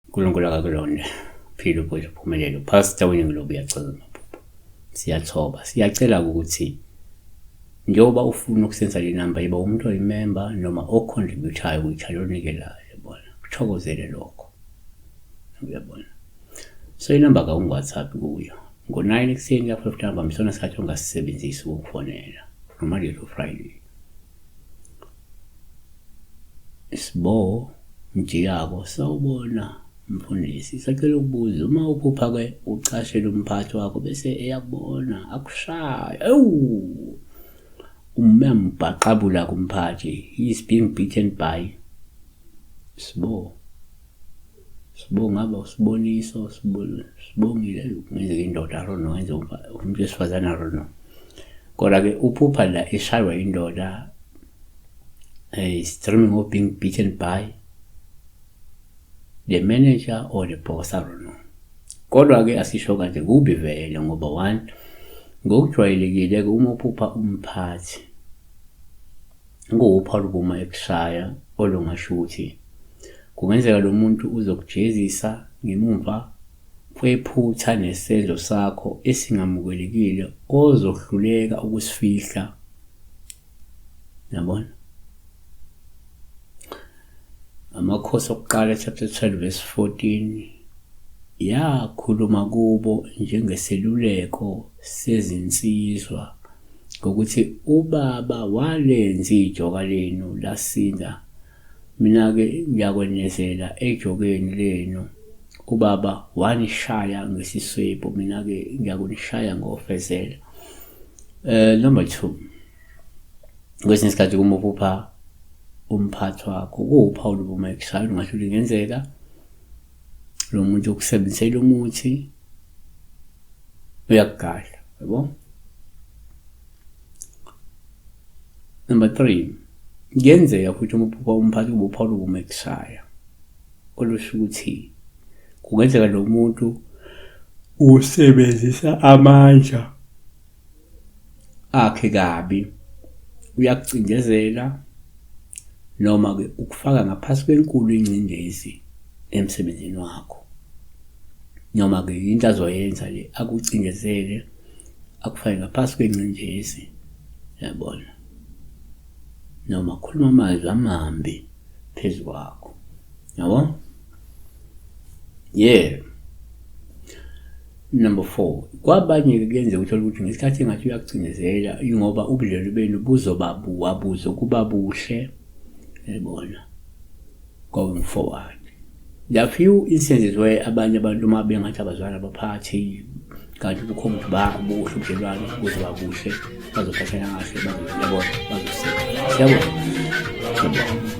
uNkulunkulu akakulonde. Phila ubhuti uphumelele. Pastor Winnie Nglobe uyachaza amaphupho. Siyathoba. Siyacela ukuthi njengoba ufuna ukusenza le namba yiba umuntu oyimemba noma ocontributayo kwi-channel onikelayo yabona. Kuthokozele lokho. Uyabona. So inamba ka ungu-WhatsApp kuyo. Ngo-9 ekuseni ka-5 ntambama isona sikhathi ongasisebenzisi ukukufonela. From Monday to Friday. Sbo Mjiyako sawubona mfundisi sacela ukubuza uma uphupha ke ucashela umphathi wakho bese eyakubona akushaya ewu umembhaqabula kumphathi he is being beaten by Sbo Sbo ngaba usiboniso sibongile kungenzeka indoda I don't know ngenze umuntu wesifazane I don't know kodwa ke uphupha la eshaywa indoda is dreaming of being beaten by the manager or the boss I don't know kodwa ke asisho kanje kubi vele ngoba one ngokujwayelekile ke uma uphupha umphathi kuwupha olubuma ekushaya olungasho ukuthi kungenzeka lo muntu uzokujezisa ngemumva kwephutha nesenzo sakho esingamukelekile ozohluleka ukusifihla yabona Amakhosi okuqala chapter 12 verse 14 yakhuluma kubo njengeseluleko sezinsizwa ngokuthi ubaba walenza ijoka lenu lasinda mina-ke ngiyakwenezela ejokeni lenu ubaba wanishaya ngesiswebhu mina-ke ngiyakunishaya ngofezela number 2 kwesinye isikhathi uma uphupha umphathi wakho kuwuphawu lobuma ekushayela ungasho ukuthi kungenzeka lo muntu ukusebenzisela umuthi uyakugadla yabo. Number 3 kuyenzeka futhi uma uphupha umphathi kube uphawu lobuma ekushaya olusho ukuthi kungenzeka lo muntu usebenzisa amandla akhe kabi uyakucindezela noma ke ukufaka ngaphasi kwenkulu ingcindezi emsebenzini wakho noma ke into azoyenza le akucindezele akufake ngaphasi kwengcindezi yabona noma khuluma amazwi amambi phezu kwakho yabo yeah. Number 4 kwabanye-ke kuyenzeka uthole ukuthi ngesikhathi engathi uyakucindezela ingoba ubudlelwane benu buzoba buwabuzo kuba buhle yabona going forward. There are few instances where abanye abantu uma bengathi abazwana abaphathi kanti kukhona ukuthi buhle ubudlelwane buzoba buhle bazophathana kahle bazoyabona bazoseka siyabona.